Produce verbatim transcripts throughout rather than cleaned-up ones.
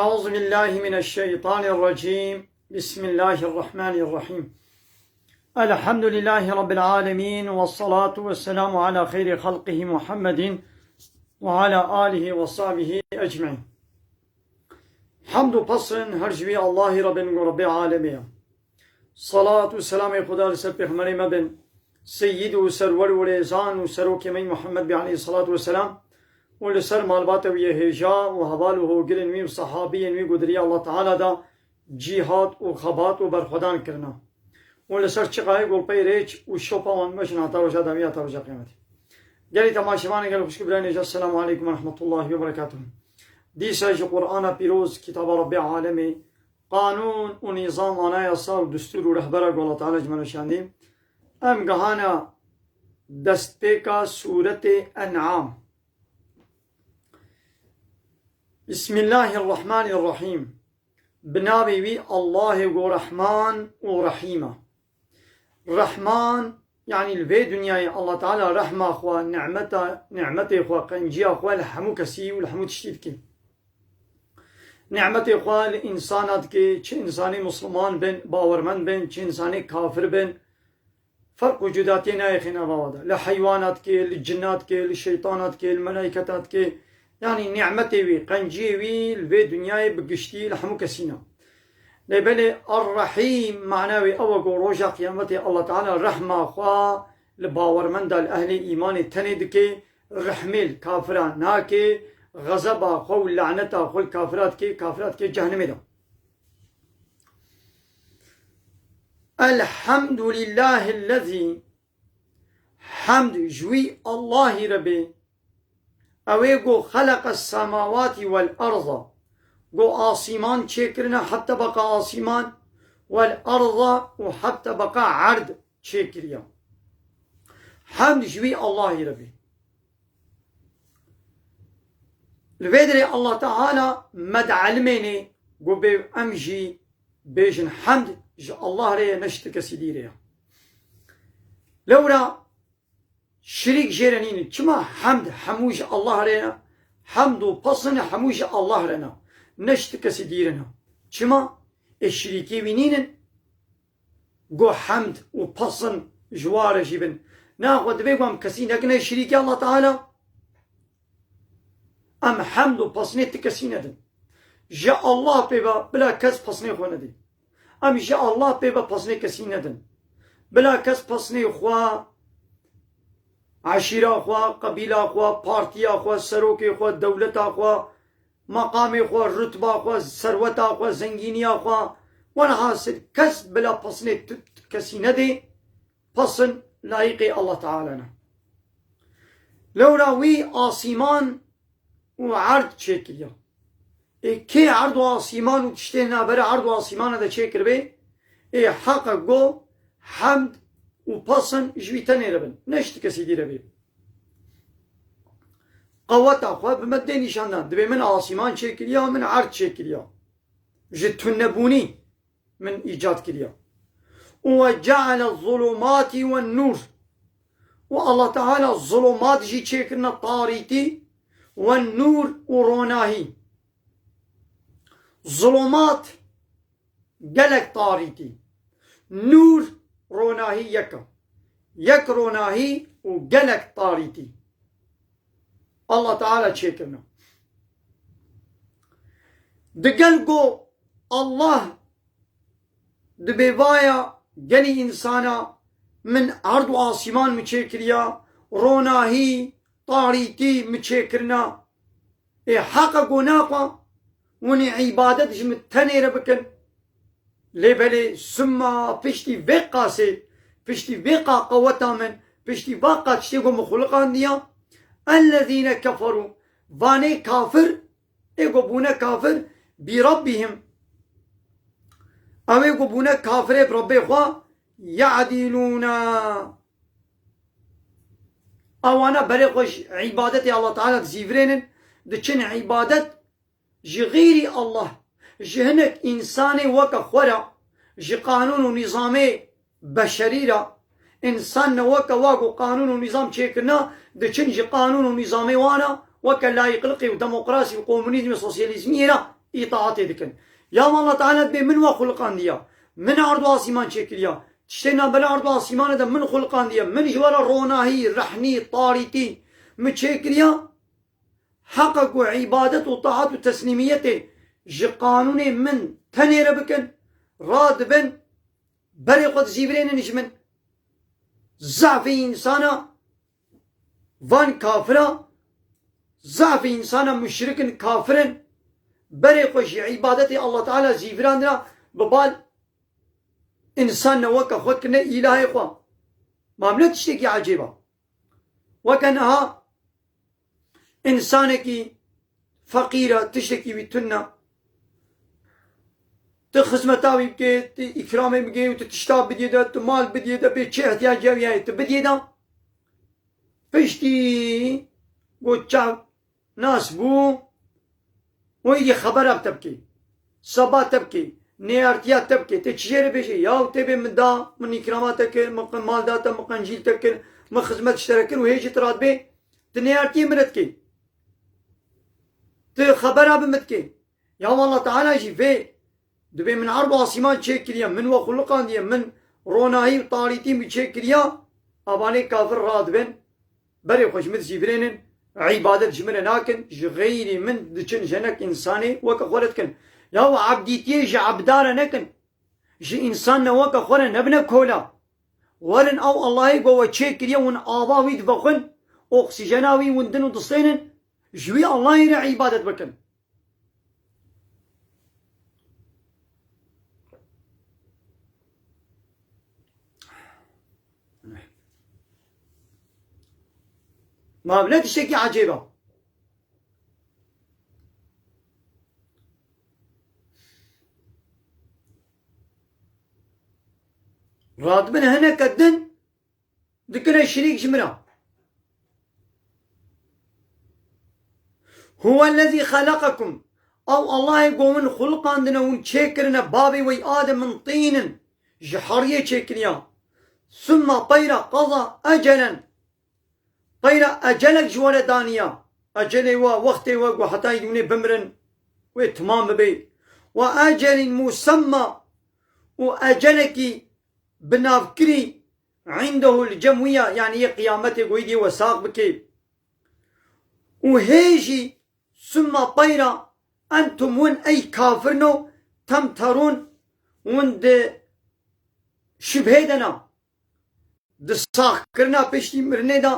أعوذ بالله من الشيطان الرجيم. بسم الله الرحمن الرحيم. الحمد لله رب العالمين، والصلاة والسلام على خير خلقه محمد وعلى آله وصحبه أجمعين. Hemd û pesn her ji wî Allahî re bin ku Rebbê alemê ye. Salat û selamê Xuda li ser Pêxemberê me bin, Seyyid û Serwer û Rêzan û Serokê me Muhammed bî aleyhissalatu vesselam û li ser malbata wî yê hêja û heval û hogirên wî û sehabiyên wî ku di riya Allah Teala de cîhad û xebat û berxwedan kirina û li ser çiqayê golpey rêç û şopa wan meşin heta roja dawî heta roja qiyametê. Gelî temaşevanê gel xwişk û birayê nêja, Selamu aleykum ve rahmetullahi ve berekatuhu. Dîsa ji Qur'ana pîroz, kitaba Rebbê alemê, qanûn û nîzam, anayasa û destûr û rehbera ku Allah Teala ji me re şandî, em gihana destpêka sûretê En'am. Bismillahirrahmanirrahîm. Bi navê wî Allahê ku Rehman û Rehîm e. Rehman, yanî li vê dinyayê Allah Teala rehma xwe, nimeta, nimetê xwe, qenciya xwe li hemû kesî û li hemû tiştî dike. Nimetê xwe li însana dike, çi însanê misliman bin, bawermend bin, çi însanê kafir bin. Ferq û cudatiyê nayê xêna vava de. Li heywana dike, li cina dike, li şeytana dike, li melayketa dike. Yanî nimetê wî, qenciyê wî li vê dinyayê bi giştî li hemû kesî ne. Lê belê Er-Rehîm mana wê ew e ku roja qiyametê Allah Teala rehma xwe li bawermenda, li ehlê îmanê tenê dike, rehmê li kafira nake, xezeba xwe û laneta xwe li kafira dike, kafira dike cehennemê de. Elhamdulillahillezî, hemd ji wî Allahî re bê, ew ê ku xeleqes semawatî wel erza, ku asîman çêkirine heta beqa asîman, wel erza û heta beqa erd çêkiriye. Hemd ji wî Allahî re bê. Li vê derê Allah Teala me dielimênê ku bê em jî bêjin hemd ji Allah re ye, ne ji ti kesî dî re ye. Lewra şirîk jê re nîne. Çima hemd hemû ji Allah re ne? Hemd û pesn hemû ji Allah re ne. Ne ji ti kesî dî re ne. Çima? Ê şirîkê wî nînin. Go hemd û pesn ji wa re jî bin. Naxwe divê ku em kesî nekine şirîkê Allah Teala. Em hemd û pesnê ti kesî nedin. Ji Allah pê ve bila kes pesnê xwe nedê. Em ji Allah pê ve pesnê kesî nedin. Bila kes pesnê xwe, eşîra xwe, qebîla xwe, partiya xwe, serokê xwe, dewleta xwe, meqamê xwe, rutba xwe, serweta xwe, zengîniya xwe, welhasil kes bila pesnê tu kesî nedê, pesn layîqê Allah Teala ne. Lewra wî asîman û erd çêkiriya. Ê kê erd û asîman û tiştên navbera erd û asîmana de çêkiribê, ê heq e go hemd û pesn ji wî tenê re bin, ne ji ti kesî dî re bê. Qeweta xwe bi me dê nîşan dan. Dibê min asîman çêkiriya, min erd çêkiriya. Ji tunebûnî min îcad kiriya. Û ve ceale zulumati ve nur. Û Allah Teala zulumat jî çêkirine, tarîtî, ve nur û ronahî. Zulumat gelek tarîtî. Nur ronahî yek e. Yek ronahî û gelek tarîtî. Allah Teala çêkirine. Digel go Allah dibê vaya genî însana, min erd û asîman mi çêkiriya, ronahî, tarîtî mi çêkirina. Ê heq e go naxwe hûn ê îbadet ji min tenê re bikin. Lê belê sima piştî vê qasê, piştî vê qa qeweta min, piştî va qa tiştê ku min xuliqandiya, ellezîne keferû, vanê kafir, ê ku bûne kafir, bi Rabbihim, ew ê ku bûne kafirê bi Rabbê xwe, ya'dilûne. Ewana berê xwe ji îbadetê Allah Teala dizîvirênin, diçin îbadet ji xeyrî Allah, ji hinek însanê weke xwe re, ji qanûn û nîzamê beşerî re, însan ne weke wa ku qanûn û nîzam çêkirina, diçin ji qanûn û nîzamê wan re, weke layîqliqê û demokrasî û komunîzmê, sosyalîzmiyê re, îtaatê dikin. Ya Allah Teala dibê min we xuliqandiya, min erd û asîman çêkiriya. Tiştê navbera erd û asîmanê de min xuliqandiye, min ji we re ronahî, rehnî, tarîtî min çêkiriya. Heqa ku îbadet û taat û teslîmiyetê ji qanûnê min tenê re bikin, radibin, berê xwe dizîvirênin ji min. Zafê însana van kafira, zafê însana muşrik in, kafir in, berê xwe ji îbadetê Allah Teala zîvirandina, bi bal însan ne weke xwe kirine îlahê xwe. Mamle tiştekî ecêb e. Weke niha însanekî feqîr e, tiştekî wî tune. Tu xizmeta wî bikê, tu îkramê bikê û tu tişta bidiyê de, tu mal bidiyê de, bê çi ihtiyaca wî heye, tu bidiyê de. Piştî got çav nas bû, û îdî xebera te bikê. Seba te bikê. Neyartiya te bikê. Tê çi jê re bêjê? Yaw tê bê min da, min îkrama te kir, min qe-, mal da te, min qencîl te kir, min xizmet ji te re kir û hê jî tu radibê, tu neyartiyê min re dikê. Tu xebera bi min dikê. Ya Allah Teala jî vê dibê min erd û asîman çêkiriye, min we xuliqandiye, min ronahî û tarîtî min çêkiriye, avanê kafir radibin, berê xwe ji min dizîvirênin, îbadet ji min re nakin, ji xeyrî min diçin jenek însanê weke xwe re dikin. Ya we ebdîtiyê ji ebda re nekin. Ji însan ne weke xwe re nebine kola. Werin ew Allahê ku we çêkiriye, hûn ava wî divexwin, oksîjena wî hûn din û distênin, ji wî Allahê re îbadet bikin. Ma ne tiştekî ecêb e. Radibin hineke din dikine şirîk ji min re. Huwellezî xeleqekum. Ew Allahê ku hûn xuliqandine, hûn çêkirine, bavê we yî Adem min tînin, ji heriyê çêkiriya. Summa teyra qada ecelen. Teyra ecelek ji we re daniya. Ecelê we, wextê we ku heta hûnê bimirin, wê timam bibe. Ve ecelin musemma, û ecelekî binavkirî, indehul cem wî ya, yanî yê qiyametê ku êdî we sax bike. Û hê jî summa teyra entum hûn ey kafirno temterûn, hûn di şibhê de ne. Di saxkirina piştî mirinê de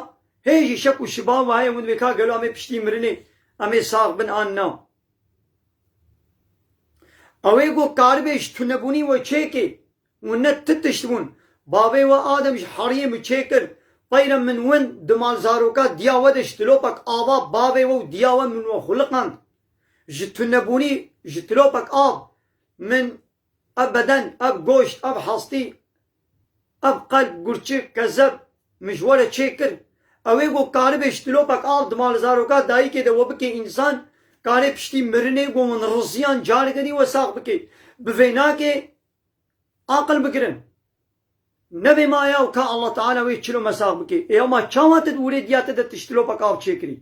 hê jî şek û şiba we heye, hûn dibê ka gelo em ê piştî mirinê em ê sax bin an na. Ew ê ku karibê ji tunebûnî we çêkê, hûn ne ti tişt bûn. Bavê we Adem ji heriyê min çêkir. Teyra min win di malzaroka diya we de ji tilopek ava bavê we û diya we min we xuliqand. Ji tunebûnî, ji tilopek av min ev beden, ev goşt, ev hestî, ev qelb, gurçik, kezeb min ji we re çêkir. Ew ê ku karibê ji tilopek av di malzaroka dayikê de we bike însan, karê piştî mirinê ku hûn riziyan careke dî we sax bike. Bi vê nake aqil bigirin. Nebe ma ya û ka Allah Teala wê çilo me sax bike. Ê ama çawa te di wurê diya te de tiştilopek av çêkirî?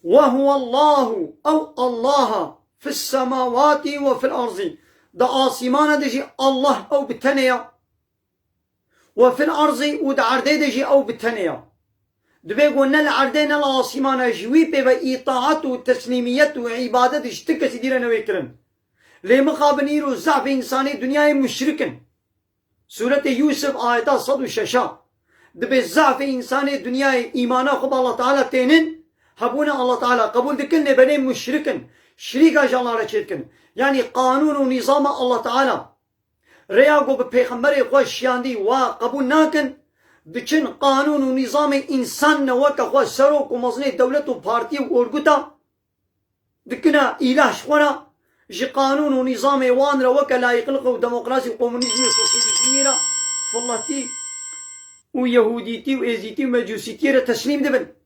Ve huwallahu, ew Allah, fis semawati ve fil arzi. Di asîmana de jî Allah ew bi tenê ya. Ve fil arzi, û di erdê de jî ew bi tenê ya. Dibê ku ne li erdê ne li asîmana ji wî pê ve îtaat û teslîmiyet û îbadet ji ti kesî dî re newê kirin. Lê mixabin îro zafê însanê dinyayê muşrik in. Sûretê Yûsif ayeta sed û şeş a. Dibê zafê însanê dinyayê îmana xwe bi Allah Teala tênin, hebûna Allah Teala qebûl dikin, lê belê muşrik in. Şirîka ji Allah re çêdikin. Yanî qanûn û nîzama Allah Teala. Rêya ku bi pêxemberê xwe şiyandî wa qebûl nakin, diçin qanûn û nîzamê însan ne weke xwe serok û mezinê dewlet û partî û orguta dikine îlah ji xwe re, ji qanûn û nîzamê wan re weke layîqliq û demokrasî û komunîzmê û sosyalîzmiyê re filetî û yehûdîtî û êzîtî û mecûsîtiyê re teslîm dibin.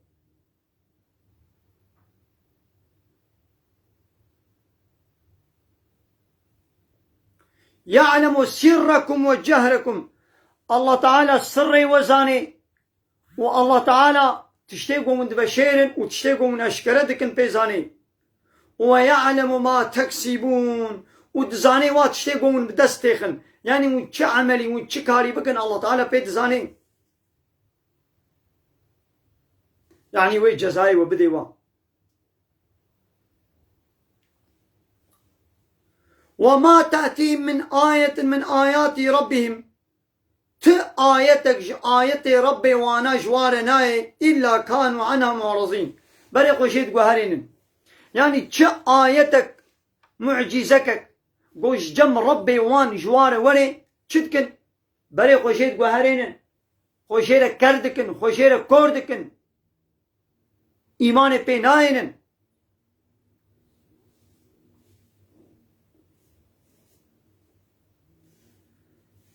Ya'lemu sirrekum ve cehrekum. Allah Teala sirrê we zanê û Allah Teala tiştê ku hûn diveşêrin û tiştê ku hûn eşkere dikin pê zanê. Ve ya'lemu ma teksibûn. Û dizanê wa tiştê ku hûn bi dest têxin. Yanî hûn çi emelî, hûn çi karî bikin, Allah Teala pê dizanê. Yanî wê cezayê we bidê wa. Ve ma te'tîhim min ayetin min ayati rabbihim. Ti ayetek ji ayetê Rebbê wana ji ware nayê, îlla kanu anha mu'rizîn. Berê xwe jê diguherênin. Yanî çi ayetek, mucîzekek, ku ji cem Rebbê wan ji ware were, çi dikin? Berê xwe jê diguherênin. Xwe jê re ker dikin, xwe jê re kor dikin. Îmanê pê nayênin.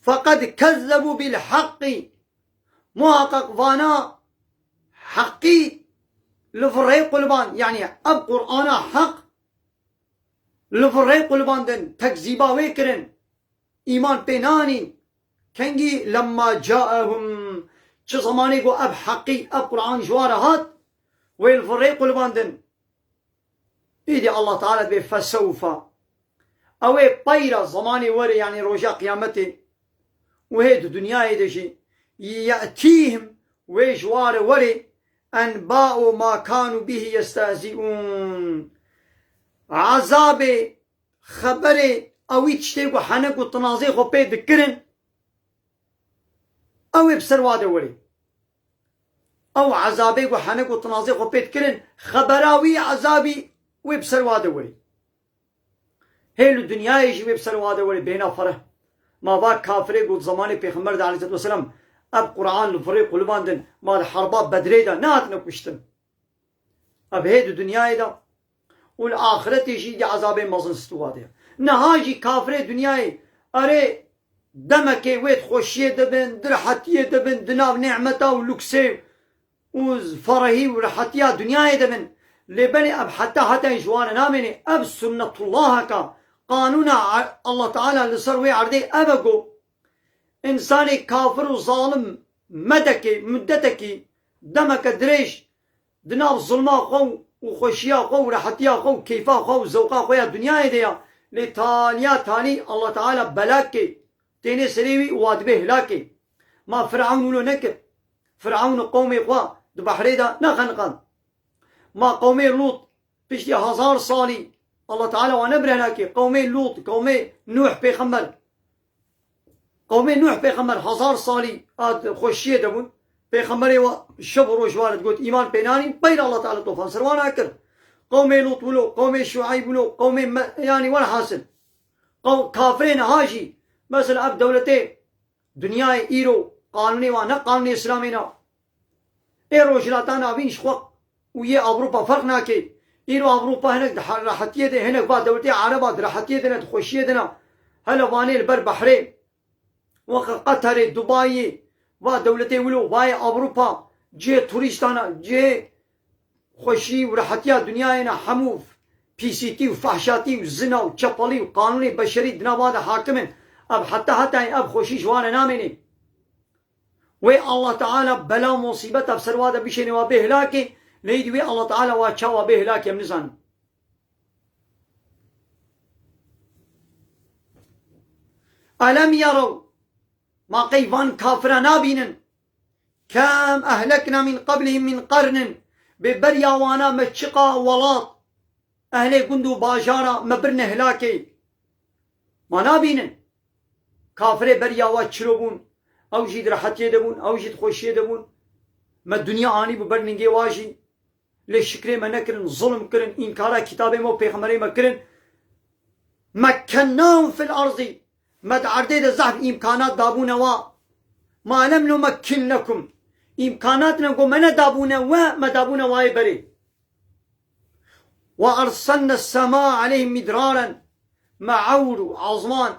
Feqed kezzebû bil haqqî. Muhaqqaq vana heqî li virê qulban, yanî ev Qur'ana heq li virê qulbandin, tekzîba wê kirin, îman pê nanîn. Kengî? Lemma caehum, çi zemanê ku ev heqî, ev Qur'an ji wan re hat, wê li virê qulbandin. Îdî Allah Teala dibê fesewfa. Ew ê peyra zemanê were, yanî roja qiyametê û hê di dinyayê de jî, ye'tîhim, wê ji wan re were, enba'u ma kanu bihi yestehzi'ûn. Ezabê, xeberê ewî tiştê ku henek û tinazê xwe pê dikirin, ew ê bi ser wa de were. Ew ezabê ku henek û tinazê xwe pê dikirin, xebera wî ezabî wê bi ser wa de were. Hê li dinyayê jî wê bi ser wa de were, bêhna fereh. Ma va kafirê ku di zemanê Pêxember de aleyhisselatu vesselam ev Qur'an li virê qulibandin, ma di herba Bedrê de nehatine kuştin. Ev hê di dinyayê de û li axiretê jî di ezabê mezin stûwa de ye. Niha jî kafirê dinyayê erê demekê wê di xweşiyê de bin, di rehetiyê de bin, di nav nîmeta û luksê û ferehî û rehetiya dinyayê de bin. Lê belê ev heta heta ji wan re namêne. Ev sunnetullaheke, qanûna Allah Teala li ser wê erdê ev e ku însanê kafir û zalim medekê, muddetekî, demeke dirêj di nav zulma xwe û xweşiya xwe û rehetiya xwe û keyfa xwe û zewqa xwe ya dinyayê de ya. Lê taliya talî Allah Teala belakê têne serê wî û wa dibe hilakê. Ma Firewn wilo nekir? Firewn û qewmê xwe di behrê de nexeniqand? Ma qewmê Lût piştî hezar salî Allah Teala wan nebire hilakê? Qewmê Lût, qewmê Nûh pêxember. Qewmê Nûh pêxember hezar salî a xweşiyê de bûn. Pêxemberê wa şev û roj wan digot, îman pê nanîn, peyre Allah Teala tofan ser wan akir. Qewmê Lût wilo, qewmê Şueyb wilo, qewmê me-, yanî welhasil. Qew-, kafirê niha jî, mesela ev dewletê dinyayê îro qanûnê wan ne qanûnê Îslamê ne. Ê Rojhilata Navîn ji xwe û yê Ewropa ferq nake. Îro Ewropa hinek di he-, rehetiyê de, hinek va dewletê Ereba di rehetiyê de ne, di xweşiyê de ne. Hele vanê li ber behrê, weke Qeterê, Dubayê, va dewletê wilo, va yê Ewropa, cihê turîstan e, cihê xweşî û rehetiya dinyayê ne, hemû pîsîtî û fehşatî û zina û çepelî û qanûnê beşerî di nava de hakim in. Ev heta hetayê ev xweşî ji wan re namêne. Wê Allah Teala bela musîbeta bi ser wa de bişêne, wa bê hilakê, lê îdî wê Allah Teala wa çawa bê hilakê em nizanin. Elem yerew, ma qey van kafira nabînin? Kem ehlekna min qablihim min qarnin, bê beriya wana me çiqa welat, ehlê gund û bajara me birine hilakê. Ma nabînin? Kafirê beriya wa çiro bûn, ew jî di rehetiyê de bûn, ew jî di xweşiyê de bûn. Me dinya anî bû ber ningê wa jî. Lê şikrê me nekirin, zulm kirin, înkara kitabê me û pêxemberê me kirin. Mekkennahum fil ardî. Me di erdê de zehf îmkanat dabûne wa. Ma lem numekkin lekum. Îmkanat ne ku me nedabûne we, me dabûne wayê berê. Ve erselne sema aleyhim midraren. Me ewr û azman,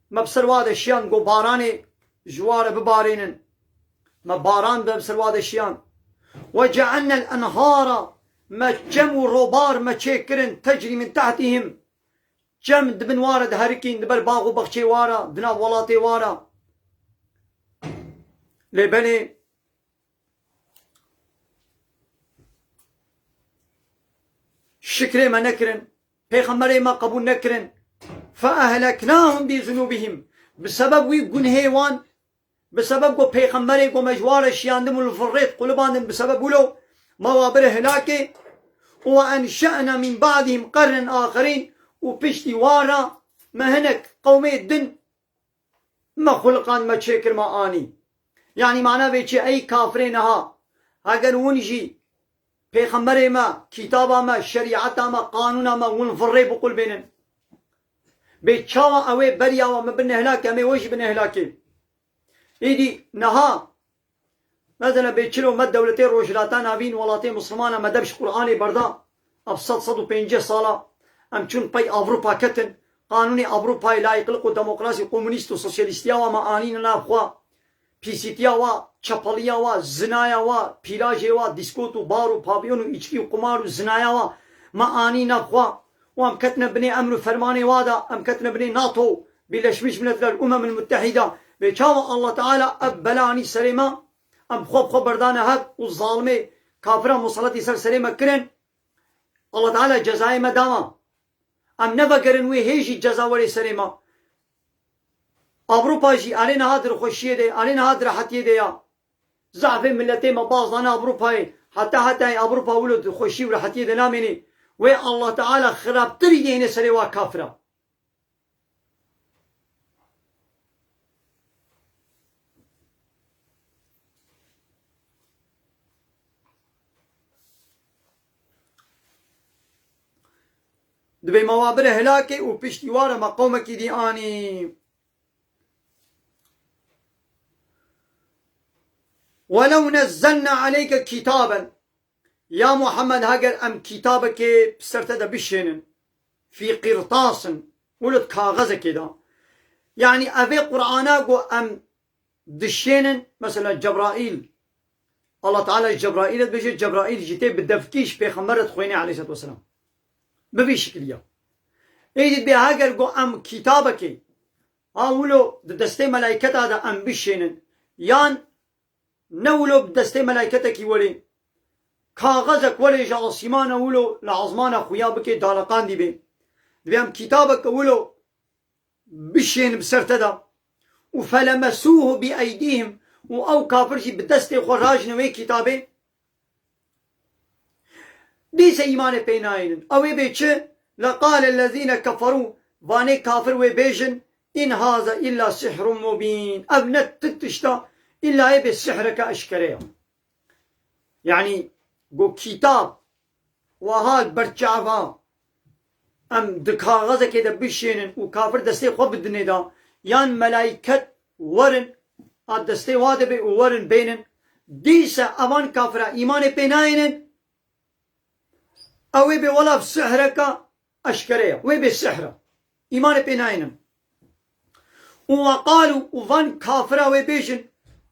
me bi ser wa de şiyan, go baranê ji wa re bibarênin. Me baran be bi ser wa de şiyan. Ve cealnel enhara, me çem û robar me çêkirin, tecrî min tehtihim. Çem di bin wa re diherikîn, di ber bax û baxçê wa re, di nav welatê wa re. Lê belê şikrê me nekirin, pêxemberê me qebûl nekirin. فَأَهْلَكْنَاهُمْ بِذُنُوبِهِمْ. Bi sebeb wî gunhê wan, bi sebeb ku pêxemberê ku me ji wan re şiyandin û li vir rêt qulibandin, bi sebeb wilo me wa bire hilakê. وَأَنْشَأْنَا مِنْ بَعْدِهِمْ قَرْنًا آخَرِينَ. Û piştî wan re me hinek qewmê din me xuliqand, me çêkir, me anî. Yanî mana vê çi? Ey kafirê niha, heger hûn jî pêxemberê me, kitaba me, şerîeta me, qanûna me, hûn virrê biqulbênin. Bê çawa ew ê beriya we me bine hilakê, em ê we jî bine hilakê. Îdî niha, mesela bê çilo me dewletê Rojhilata Navîn, welatê Mislimana me dev ji Qur'anê berda. Ev sed, sed û pêncî sala em çûn pey Avrupa ketin. Qanûnê Avrupayê, layîqlik û demokrasî, komûnîst û sosyalîstiya wa me anîne nav xwe. Pîsîtiya wa, çepeliya wa, zinaya wa, pîlajê wa, dîskot û bar û pavyon û îçkî û qumar û zinaya wa me anî nav xwe. Û em ketine binê emr û fermanê wa de, em ketine binê NATO, Birleşmiş Milletler, Umemul Muttehîda. Bê çawa Allah Teala ev bela anî serê me? Em xwe bi xwe berdane hev û zalimê kafira museletî ser serê me kirin. Allah Teala cezayê me dama. Em nevegerin wê hê jî ceza werê serê me. Ewropa jî erê niha di xweşiyê de, erê niha di rehetiyê de ya. Zehfê miletê me baz dane Ewropayê. Heta heta Ewropa wilo di xweşî û rehetiyê de namênê. Wê Allah Teala xirabtirî dihêne serê wa kafira. Dibê me wa bire hilakê û piştî wa re me qewmekî dî anî. وَلَوْ نَزَّلْنَا عَلَيْكَ كِتَابًا. Ya Muhammed, heger em kitabekê bi ser te de bişênin, fî qîrtasin, wilo di kaxezekê de. Yanî evê Qur'ana ku em dişênin, mesela Cebraîl, Allah Teala ji Cebraîlê dibêje, Cebraîl jî tê bi devkî ji pêxember re dixwêne aleyhisselatu vesselam. Bi vî şikiliya. Êdî dibê heger ku em kitabekê, ha wilo di destê melayketa de em bişênin, yan ne wilo bi destê melayketekî werê, kaxezek werê ji asîmana wilo li ezmana xuya bike, daleqandî bê. Divê em kitabeke wilo bişên bi ser te de. Û felemesûhu bi eydîhim, û ew kafir jî bi destê xwe rajine wê kitabê. Dîse îmanê pê nayênin. Ew ê bê çi? Leqale lezîne keferû, vanê kafir wê bêjin, in haza illa sihrun mubîn. Ev ne ti tişta, îlla ê bê sihreke eşkere ya. Yanî, go kitab, weha li ber çava em di kaxezekê de bişênin û kafir destê xwe bidinê de, yan melayket werin, a destê wa de bê û werin bênin, dîse evan kafira îmanê pê nayênin, ew ê bê wela sihreka eşkere ye. Wê bê sihra. Îmanê pê nayênin. Û weqalû, û van kafira wê bêjin,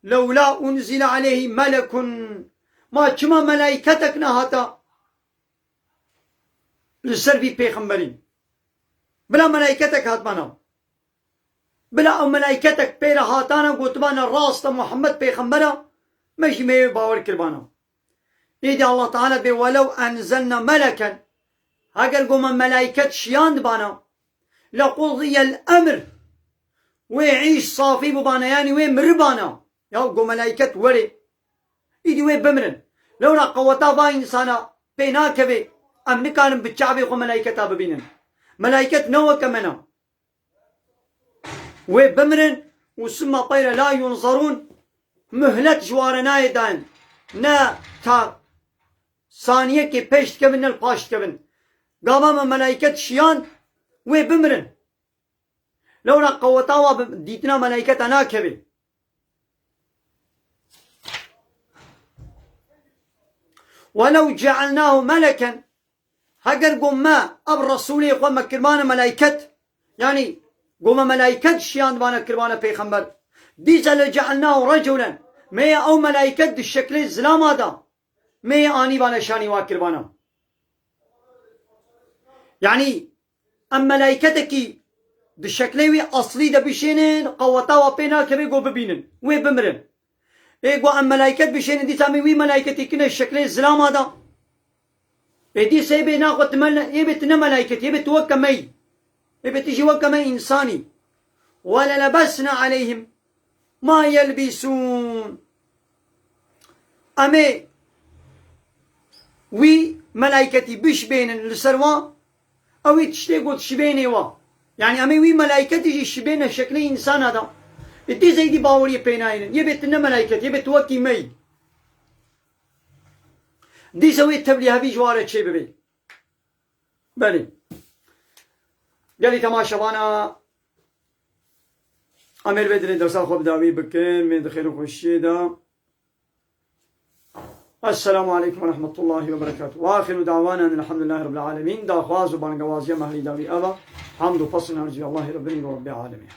lewla unzile aleyhî melekun. Ma çima melayketek nehata li ser vî pêxemberî? Bila melayketek hatmana. Bila ew melayketek pê re hatana, gotibana, rast e, Muhammed pêxember e, me jî me yê bawer kiribana. Êdî Allah Teala bê, welew enzelna meleken, heger go me melayket şiyandibana, lequdiyel emr, wê îş safî bibana, yanî wê miribana. Ya go melayket werê, îdî wê bimirin. Lewra qeweta va însana pê nakevê, em nikarin bi çavê xwe melayketa bibînin. Melayket ne weke me ne. Wê bimirin û summa peyre la yunzarûn, muhlet ji wan re nayê dayîn. Ne ta saniyekê pêş dikevin, ne li paş dikevin. Gava me melayket şiyan, wê bimirin. Lewra qeweta wa bi dîtina melayketa nakevê. Welew cealnahu meleken, heger go me ev Resûlê xwe me kirmane melayket, yanî go me melayket şiyandibane kirmane pêxember, dîse le cealnahu reculen, me yê ew melayket di şeklê zilama da, me yê anîbane şanî wa kiribana. Yanî em melayketekî di şeklê wî eslî de bişênin, qeweta wa pê nakeve go bibînin, wê bimirin. Ê ku em melayket bişênin, dîsa em ê wî melayketî kine şeklê zilama da. Ê dîsa ê bê naxwe tu mel-, ê bê tu ne melayket, ê bê tu weke me yî. Ê bê tu jî weke me însanî. Welelebesna aleyhim ma yelbisûn. Em ê wî melayketî bişibênin li ser wan, ew ê tiştê got şibênê wa. Yani em ê wî melayketî jî şibêne şeklê însana da. Ê dîsa êdî baweriyê pê nayênin. Yê bê tu ne melayket, yê bê tu wekî me yî. Dîsa wê tevlî hevî ji wa re çê bibê. Belê. Gelî temaşevana, em ê li vê dilê dersa xwe bi dawî bikin, mê di xêr û xweşiyê de. Esselamu aleykum ve rahmetullahi ve berekatuhu. Ve ahiru davana enil hamdülillahi rabbil alemin. Daxwaz û bangewaziya me herî dawî ev e. Hamd û pesn her cî Allahî Rabbinî ve Rabbi alemin.